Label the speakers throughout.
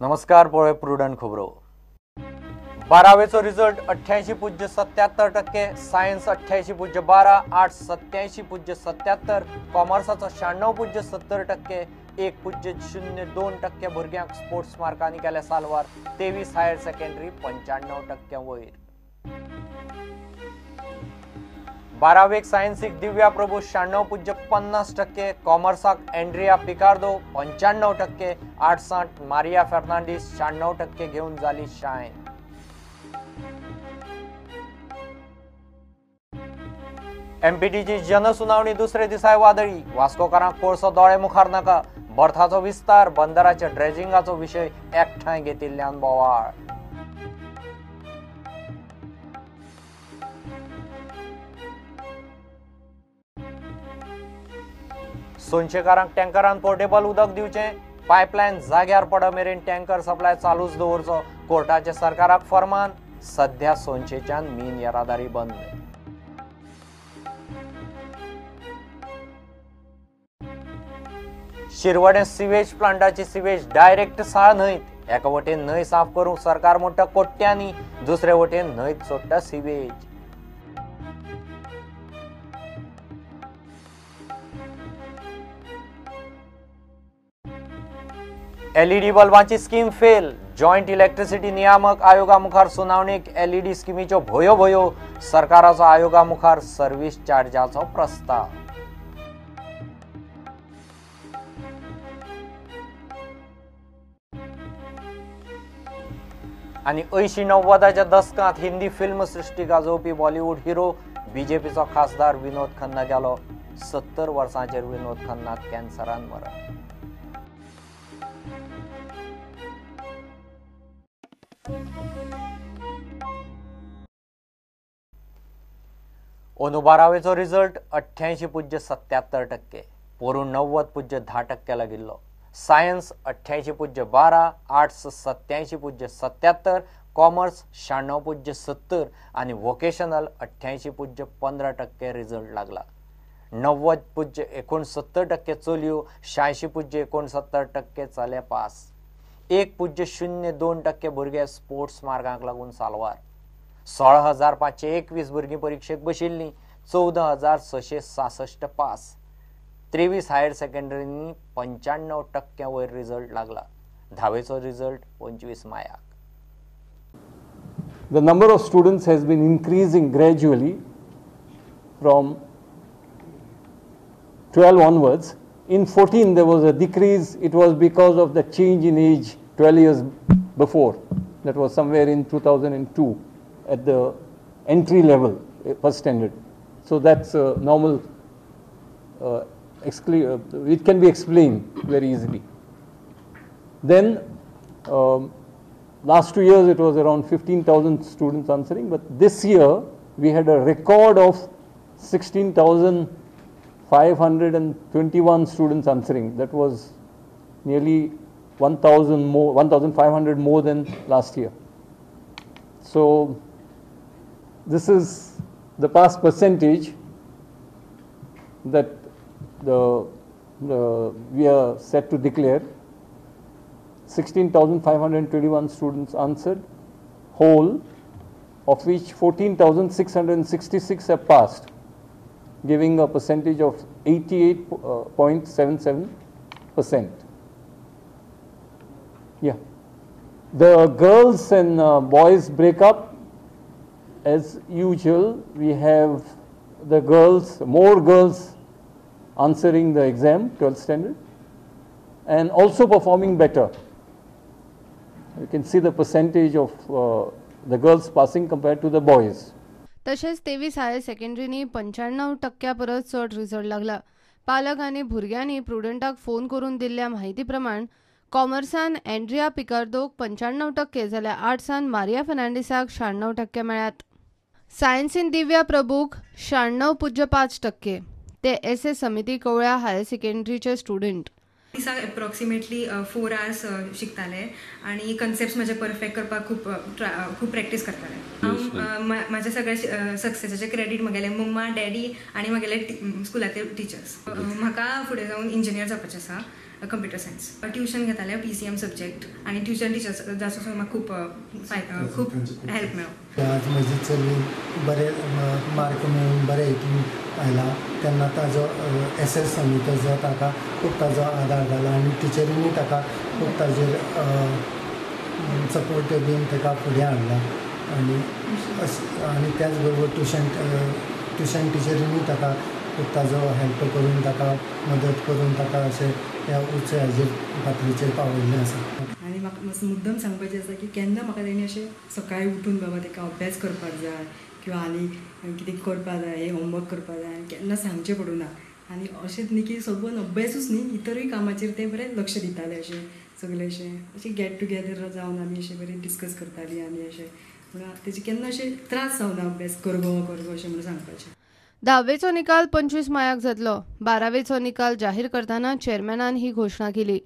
Speaker 1: नमस्कार, पळय प्रुडंट खबरो. बारावेचो रिजल्ट 88.77%, सायन्स 88.12, आर्ट्स 87.77, कॉमर्साचो 96.70%, 1.02% भुरग्यांक स्पोर्ट्स मार्कांनी केले साल्वार. 23 हायर सेकंडरी 95% वयर. बारावेक सायन्सीक दिव्या प्रभू 96.50%, कॉमर्साक एंड्रिया पिकार्दो 95%, आर्ट्सांत मारिया फेर्नांडीस 96% घेवन जाली शायन. एमपीटीची जनसुनावणी दुसरे दिसाय वादळी. वास्कोकारांक कोळसो दोळे मुखार नाका. बर्थाचो विस्तार, बंदराच्या ड्रेजिंगाचो विशय एकठांय घेतिल्ल्यान बोवाळ. सोनशेकारांक टँकरान पोर्टेबल उदक दिवचें, पायपलायन जाग्यार पड मेरेन टँकर सप्लाय चालूच दवरचो, कोर्टाचे सरकाराक फरमान. सध्या सोनशेच्यान मीन येरादारी बंद. शिरवडें सिवेज प्लांटाची सिवेज डायरेक्ट साळ न्हंयत. एका वटेन न्हंय साफ करूंक सरकार म्हणटा कोट्यांनी, दुसरे वटेन न्हंयत सोडटा सिवेज. एलईडी बल्बांची स्कीम फेल. जॉयंट इलेक्ट्रिसिटी नियामक आयोगा मुखार सुनावणेक एलईडी स्किमीच्यो भोयो भोयो. सरकाराचो आयोगा मुखार सर्वीस चार्जाचो प्रस्ताव. आनी 80-90च्या दसकांत हिंदी फिल्म सृश्टी गाजोवपी बॉलिवूड हिरो बीजेपीचो खासदार विनोद खन्ना गेलो. 70 वर्सांचेर विनोद खन्नाक कॅन्सरान मरण. अंदू बारावेचो रिजल्ट 88.77%, पोरूं 90.10% लागिल्लो. सायन्स 88.12, आर्ट्स 87.77, कॉमर्स 96.70 आनी वोकेशनल 88.15% रिजल्ट लागला. 90.69% चलयो, 86.69% चले पास. 1.02% भुरगे स्पोर्ट्स मार्गांक लागून साल्वार. 16,521 भुरगीं परिक्षेक बशिल्लीं, 14,666 पास. 23 हायर सेकंडरींनी 95% वयर रिजल्ट लागला. धावेचो result 25 मायाक.
Speaker 2: The number of students has been increasing gradually from 12 onwards. In 14 there was a decrease. It was because of the change in age 12 years before. That was somewhere in 2002 at the entry level, first standard. So that's a normal, it can be explained very easily. Then last 2 years it was around 15,000 students answering, but this year we had a record of 16,521 students answering. That was nearly 1,000 more, 1,500 more than last year. So this is the pass percentage that we are set to declare. 16,521 students answered whole, of which 14,666 have passed, giving a percentage of 88.77%. Yeah. The girls and boys break up as usual. We have the girls, more girls answering the exam, 12th standard, and also performing better. You can see the percentage of the girls passing compared to the boys.
Speaker 3: तशेंच 23 higher सेकंडरींनी 95% परस चड result लागला. पालक आनी भुरग्यांनी प्रुडंटाक phone करून दिल्ल्या म्हायती प्रमाण कॉमर्सान एंड्रिया पिकार्दोक 95% जाल्यार आर्ट्सान मारिया फर्नांडीसाक 96% मेळ्ळ्यात. सायन्सीन दिव्या प्रभूक 96.5%. ते एस एस समिती कवळ्या हायर सेकंडरीचे स्टुडंट.
Speaker 4: दिसाक एप्रॉक्सिमेटली 4 आवर्स शिकताले आनी कन्सेप्ट म्हजे परफेक्ट करपाक खूब प्रॅक्टीस करताले. हांव म्हाज्या सगळ्या सक्सेसाचे क्रेडीट म्हगेले मम्मा, डॅडी आनी म्हगेले स्कुलांतले टिचर्स. म्हाका फुडें जावन इंजिनियर जावपाचें आसा, कंप्युटर सायन्स. ट्युशन घेताले PCM subject आनी ट्युशन टिचर्स जाचो म्हाका खूब खूब हेल्प मेळ्ळो.
Speaker 5: आज म्हजी चली बरे मार्क मेळून बरे हितून आयला तेन्ना ताजो SS समितीचो ताका खूब ताजो आदार जाला आनी टिचरींनी ताका खूब ताजेर सपोर्ट दिवन ताका फुडें हाडला आनी आनी त्याच बरोबर ट्युशन टिचरींनी ताका खूब ताजो हेल्प करून ताका मदत करून ताका अशें ह्या उच्च हाजेर पातळीचेर पावयल्लें आसा.
Speaker 6: आनी म्हाका मुद्दम सांगपाचें आसा की केन्ना म्हाका तेणी अशें सकाळीं उठून बाबा ताका अभ्यास करपाक जाय किंवा आनी कितें करपाक जाय, हे होमवर्क करपाक जाय, केन्ना सांगचें पडूं ना. आनी अशेंच न्ही की सगळो अभ्यासूच न्ही, इतरूय कामाचेर ते बरें लक्ष दिताले. अशें सगळें अशें गेट टुगेदर जावन आमी अशें बरें डिस्कस करतालीं आनी अशें म्हणून तेजे केन्ना अशें त्रास जावना अभ्यास करगो करगो अशें म्हणून सांगपाचें.
Speaker 3: धावेचो निकाल 25 मायाक जातलो. बारावेचो निकाल जाहीर करतना चेअरमॅनान ही घोशणा केली.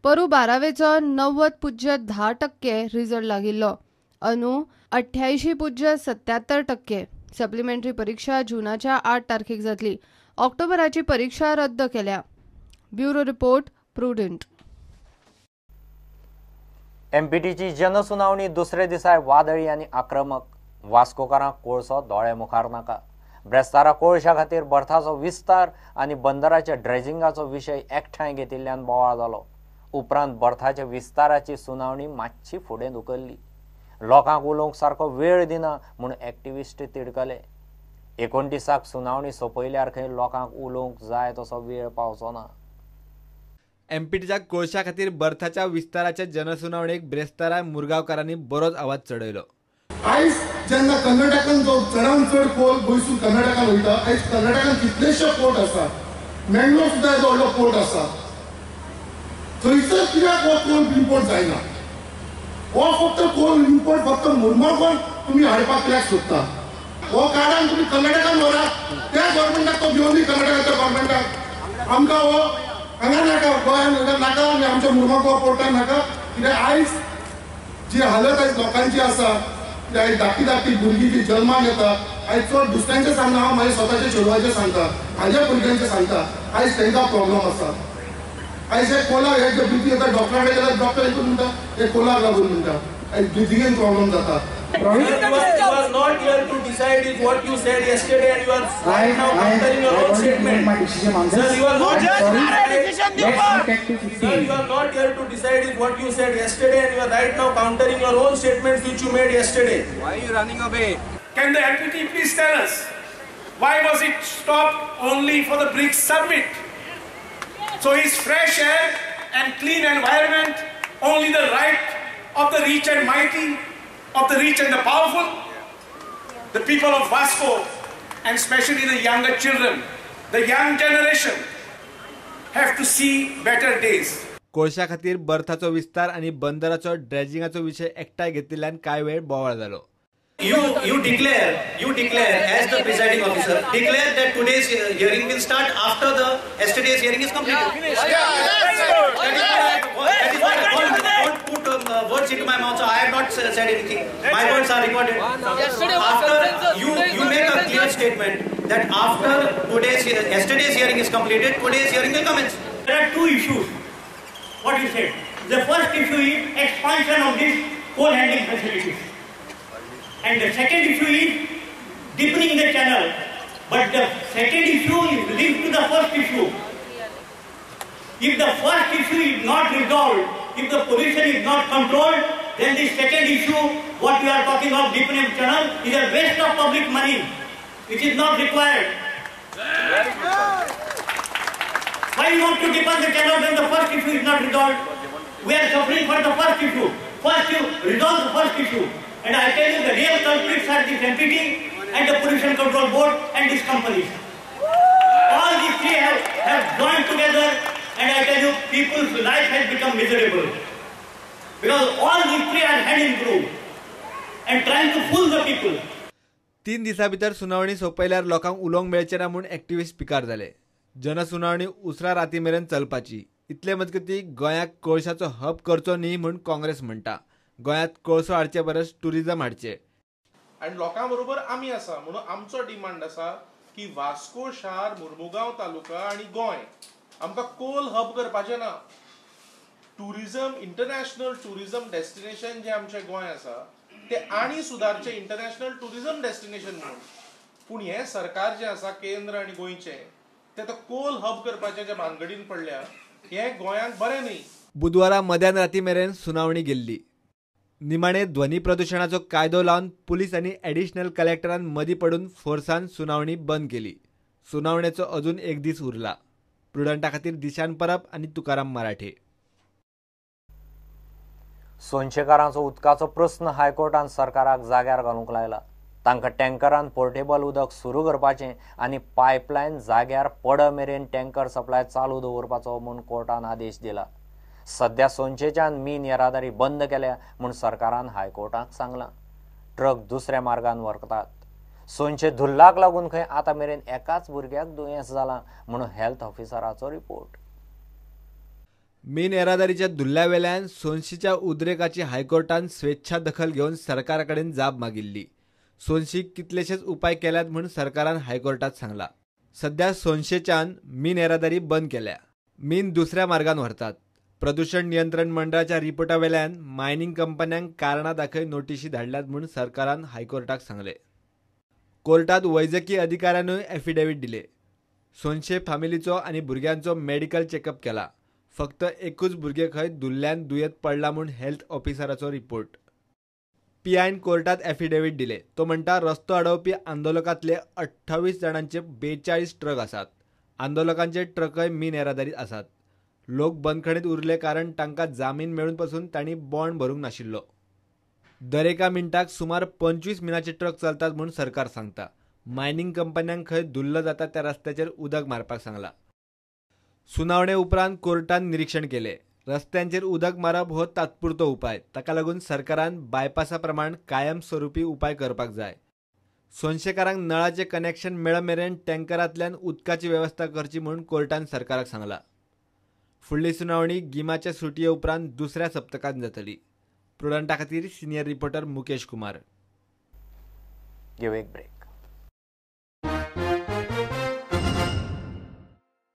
Speaker 3: परू बारावेचो 90.10% रिझल्ट लागिल्लो, अंदू 88.77%. सप्लिमेंटरी परीक्षा जूनाच्या 8 तारखेक जातली. ऑक्टोबराची परीक्षा रद्द केल्या. Bureau report, Prudent.
Speaker 1: एमपीटीची जनसुनावणी दुसरे दिसाय वादळी आनी आक्रमक. वास्कोकारांक कोळसो दोळे मुखार नाका. ब्रेस्तारा कोळशा खातीर बर्थाचो विस्तार आनी बंदराच्या ड्रेजिंगाचो विशय एकठांय घेतिल्ल्यान बोवाळ जालो. उपरांत बर्थाच्या विस्ताराची सुनावणी मातशी फुडें धुकल्ली. लोकांक उलोवंक सारको वेळ दिना म्हूण एक्टिविस्ट तिडकले. 29 सुनावणी सोंपयल्यार खंय लोकांक उलोवंक जाय तसो वेळ पावचो ना.
Speaker 7: एमपीटीच्या कोळशा खातीर बर्थाच्या विस्ताराच्या जनसुनावणेक ब्रेस्तारा मुरगांवकारांनी बरोच आवाज चडयलो.
Speaker 8: आयज जेन्ना कर्नाटकान जो चडान चड कोल गोंयसून कर्नाटकान वयता, आयज कर्नाटकान कितलेशे पोर्ट आसा, मेंगलोर सुद्दां येदो व्हडलो पोर्ट आसा, थंयसर कित्याक हो कोल इम्पोर्ट जायना? हो फक्त कोल इम्पोर्ट फक्त मुरगांवान तुमी हाडपाक कित्याक सोदता? हो काडान तुमी कर्नाटकान व्हरात, त्या गव्हर्मेंटाक तो घेवन कर्नाटकाच्या गव्हर्मेंटाक. आमकां हो हांगा नाका, गोंयान नाका आनी आमच्या मुरगांव पोर्टान नाका. कित्याक आयज जी हालत आयज लोकांची आसा, आयज धाकटी धाकटी भुरगीं जी जल्माक येता, आयज चड दुसऱ्यांचें सांगना, हांव म्हाज्या स्वताच्या चेडवाचें सांगता, म्हाज्या भुरग्यांचें सांगता, आयज तांकां प्रॉब्लम आसा. आयज हे कोलाक हे जे ब्रिथींग येता, डॉक्टरा कडेन गेल्यार डॉक्टर एकूच म्हणटा हे कोलाक लागून म्हणटा, आयज ब्रिथींगेन प्रॉब्लम जाता.
Speaker 9: You are not here to decide is what you said yesterday, and you are right now comparing your own statement. Sir, you are not Sir, you are not here to decide is what you said yesterday, and you are right now countering your own statements which you made yesterday.
Speaker 7: Why are you running away?
Speaker 10: Can the MPT please tell us why was it stopped only for the BRICS summit? So is fresh air and clean environment only the right of the rich and mighty, of the rich and the powerful? The people of Vasco, and especially the younger children, the young generation, have to see better days.
Speaker 7: कोळशा खातीर बर्थाचो विस्तार आनी बंदराचो ड्रेजिंगाचो विशय एकठांय घेतिल्ल्यान कांय वेळ बोवाळ जालो.
Speaker 11: You declare as the presiding officer, declare that today's hearing will start after the yesterday's hearing is completed. Don't put words into my mouth, so I have not said anything. My words are recorded. After you make a clear statement that after yesterday's hearing is completed, today's hearing will commence.
Speaker 12: There are two issues. What you said. The first issue is expansion of these coal handling facilities. And the second issue is deepening the channel. But the second issue is linked to the first issue. If the first issue is not resolved, if the pollution is not controlled, then the second issue, what we are talking of deepening channel, is a waste of public money, which is not required. Why you want to deepen the channel when the first issue is not resolved? We are suffering for the first issue. First you resolve the first issue. And I tell you, the real culprits are this MPT and the Pollution Control Board and these companies. All these three have joined together, and I tell you, people's life has become miserable. Because all these three are hand in glove and trying to fool the people.
Speaker 7: 3 दिसां भितर सुनावणी सोंपयल्यार लोकांक उलोवंक मेळचें ना म्हूण activist पिकार जाले. जनसुनावणी उसरा राती मेरेन चलपाची, इतले मजगती गोंयाक कोळशाचो हब करचो न्ही म्हूण काँग्रेस म्हणटा. गोंयांत कोळसो हाडचे परस टुरिझम हाडचे.
Speaker 13: आनी लोकां बरोबर आमी आसा म्हणून आमचो डिमांड आसा की वास्को शार, मुर्मुगांव तालुका आनी गोंय आमकां कोल हब करपाचें ना. टुरिझम, इंटरनॅशनल टुरिझम डेस्टिनेशन जें आमचें गोंय आसा तें आनी सुदारचें इंटरनॅशनल टुरिझम डेस्टिनेशन म्हणून. पूण हें सरकार जें आसा केंद्र आनी गोंयचें तें आतां कोल हब करपाचें जे भानगडीन पडल्या हें गोंयांक बरें न्ही.
Speaker 7: बुधवारा मध्यान राती मेरेन सुनावणी गेल्ली. निमाणे ध्वनी प्रदुशणाचो कायदो लावन पुलीस आनी एडिशनल कलेक्टरान मदीं पडून फोर्सान सुनावणी बंद केली. सुनावणेचो अजून एक दीस उरला. प्रुडंटा खातीर दिशान परब आनी तुकाराम मराठे.
Speaker 1: सोनशेकारांचो उदकाचो प्रस्न हायकोर्टान सरकाराक जाग्यार घालूंक लायला. तांकां टँकरान पोर्टेबल उदक सुरू करपाचें आनी पायपलायन जाग्यार पड मेरेन टँकर सप्लाय चालू दवरपाचो म्हूण कोर्टान आदेश दिला. सध्या सोनशेच्यान मीन येरादारी बंद केल्या म्हूण सरकारान हायकोर्टाक सांगलां. ट्रक दुसऱ्या मार्गान व्हरतात. सोनशे धुल्लाक लागून खंय आतां मेरेन एकाच भुरग्याक दुयेंस जालां म्हणून हेल्थ ऑफिसराचो रिपोर्ट.
Speaker 7: मीन येरादारीच्या धुल्ल्या वेल्यान सोनशीच्या उद्रेकाची हायकोर्टान स्वेच्छा दखल घेवन सरकारा कडेन जाप मागिल्ली. सोनशीक कितलेशेच उपाय केल्यात म्हूण सरकारान हायकोर्टात सांगला. सध्या सोनशेच्यान मीन येरादारी बंद केल्या. मीन दुसऱ्या मार्गान व्हरतात. प्रदूषण नियंत्रण मंडळाच्या रिपोर्टा वेल्यान मायनिंग कंपन्यांक कारणां दाखय नोटिशी धाडल्यात म्हूण सरकारान हायकोर्टाक सांगले. कोर्टात वैजकी अधिकाऱ्यानूय एफिडेवीट दिले. सोनशे फामिलीचो आनी भुरग्यांचो मेडिकल चेकअप केला. फक्त एकूच भुरगें खंय धुल्ल्यान दुयेंत पडला म्हूण हेल्थ ऑफिसराचो रिपोर्ट. पीआयन कोर्टात एफिडेवीट दिले. तो म्हणटा रस्तो अडोवपी आंदोलकांतले 28 जाणांचे 42 ट्रक आसात. आंदोलकांचे ट्रकय मीन येरादारीत आसात. लोक बंदखणीत उरले कारण तांकां जामीन मेळून पसून तांणी बॉन्ड भरूंक नाशिल्लो. दरेका मिनटाक सुमार 25 मिनाचे ट्रक चलतात म्हूण सरकार सांगता. मायनिंग कंपन्यांक खंय धुल्ल जाता त्या रस्त्याचेर उदक मारपाक सांगला. सुनावणे उपरांत कोर्टान निरीक्षण केले. रस्त्यांचेर उदक मारप हो तात्पुरतो उपाय. ताका लागून सरकारान बायपासा प्रमाण कायमस्वरूपी उपाय करपाक जाय. सोनशेकारांक नळाचें कनेक्शन मेळ मेरेन टँकरांतल्यान उदकाची वेवस्था करची म्हूण कोर्टान सरकाराक सांगला. फुडली सुनावणी गिमाच्या सुटये उपरांत दुसऱ्या सप्तकांत जातली. प्रुडंटा खातीर सिनियर रिपोर्टर मुकेश कुमार.
Speaker 1: घेवं एक ब्रेक.